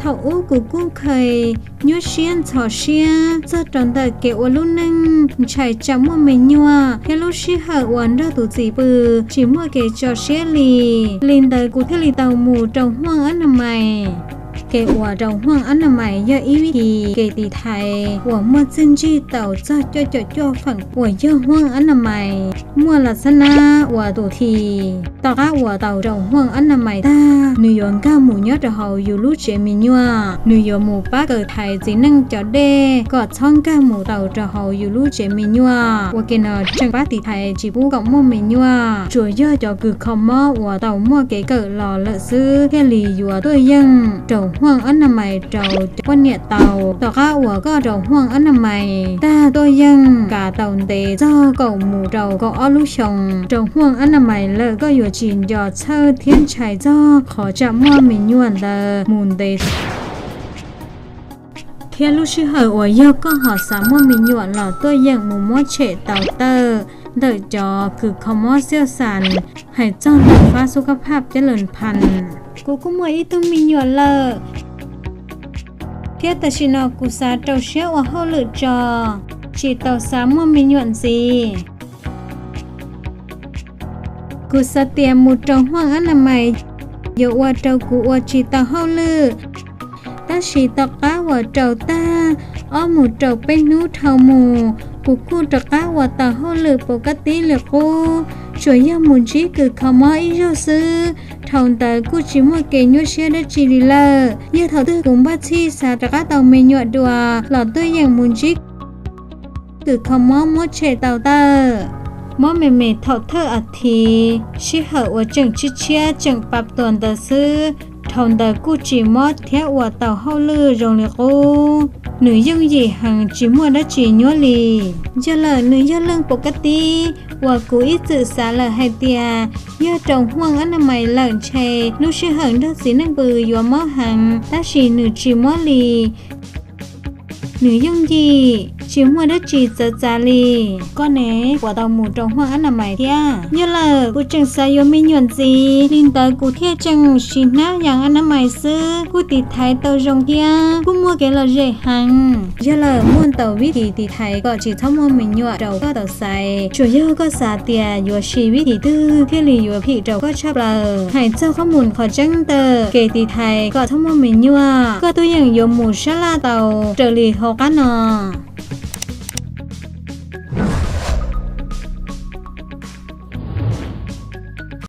Thaum ub kuv kuj kheev nyuaj siab ntxhov siab txog rau ntawm kev ua lub neej ntshai tsam muaj me nyuam thiab lub sij hawm uas nrog tus txiv pw tsis muaj kev tso siab li. Li ntawd kuv thiaj li tau mus rau huaj ab na mais. Kev ua rau huaj ab na mais yog ib vib thib kev tiv thaiv uas muaj txiaj ntsig tau txog cuaj caum cuaj feem uas yog huaj ab na mais. Muaj las xab nab ua tus thim. Tom qab uas tau rau huaj ab na mais tag, nws yuav nkag mus nyob rau hauv yus lub tsev me nyuam. Nws yuav mus pab kawm thaiv txiv neej cov dej kom txhob nkag mus tau rau hauv yus lub tsev me nyuam. Ua ke no tseem pab tiv thaiv tsis pub kom muaj me nyuam. Tsuas yog cov kws kho mob uas tau muaj kev kawm los lawm xwb thiaj li yuav tuaj yeej rau huaj ab na mais rau cov poj niam tau. Tom qab uas koj rau huaj ab na mais tag, tuaj yeej kav tau ntev txog kaum mus rau kaum ob lub xyoos. Rau huaj ab na mais lawm koj yuav tsis nco txhawj thiab ntshai txog qhov tsam muaj me nyuam ntawd mus ntev thiab lub sij hawm uas yog koj ho xav muaj me nyuam los tuaj yeem mus muab tshem tau tawm ntawm cov kws kho mob xiaj xas hais txog ntawm fab xub kab phaj peb lawm phas. Kuv kuj muaj ib tug me nyuam lawm, thiab tam sim no kuv xav rau siab ua hauj lwm tso, tsis tau xav muaj me nyuam ntxiv. Kuv xav tias mus rau huaj ab na mais yuav ua rau kuv ua tsis tau hauj lwm, tab sis tom qab uas rau tag ob mus rau peb hnub dhau mus, kuv kuj rov qab ua tau hauj lwm pov kab tib li qub. Tsuas yog mus ntsib kws kho mob ib zaug xwb, dhau ntawd kuj tsis muaj kev nyuaj siab dab tsi li lawm. Yog thaum twg kuv npaj txhij xav rov qab tau me nyuam dua los tuaj yeem mus ntsib kws kho mob muab tshem tau tawm. Mob me me thaum thawj as thiv, sij hawm uas tseem tshiab tshiab tseem pab tuas ntawd xwb, dhau ntawd kuj tsis mob thiab ua tau hauj lwm zoo li qub. Nws yooj yim heev tsis muaj dab tsi nyuaj li. Yog lawm nws yog leej pov kab tib uas kuv ib txwm xav lawm hais tias yog rau huaj ab na mais lawm ntshe lub sij hawm nrog txiv neej pw yuav mob heev, tab sis nws tsis mob li. Nws yooj yim, tsis muaj dab tsi txawv txav li. Koj ne, puas tau mus rau huaj ab na mais thiab? Yog lawm, kuv tseem xav yuav me nyuam ntxiv, li ntawd kuv thiaj tseem siv hnab yas ab na mais xwb, kuj tiv thaiv tau zoo thiab kuj muaj kev lom zem heev. Yog lawm, muaj ntau vib thib tiv thaiv kom tsis txhob muaj me nyuam rau koj tau xaiv. Tsuas yog koj xav tias yuav siv vib thib twg thiaj li yuav phim rau koj tshaj plaws. Hais txog qhob mus qhov tseeb ntawm kev tiv thaiv kom txhob muaj me nyuam, koj tuaj yeem yuav mus sab laj tau raws li hauv qab no.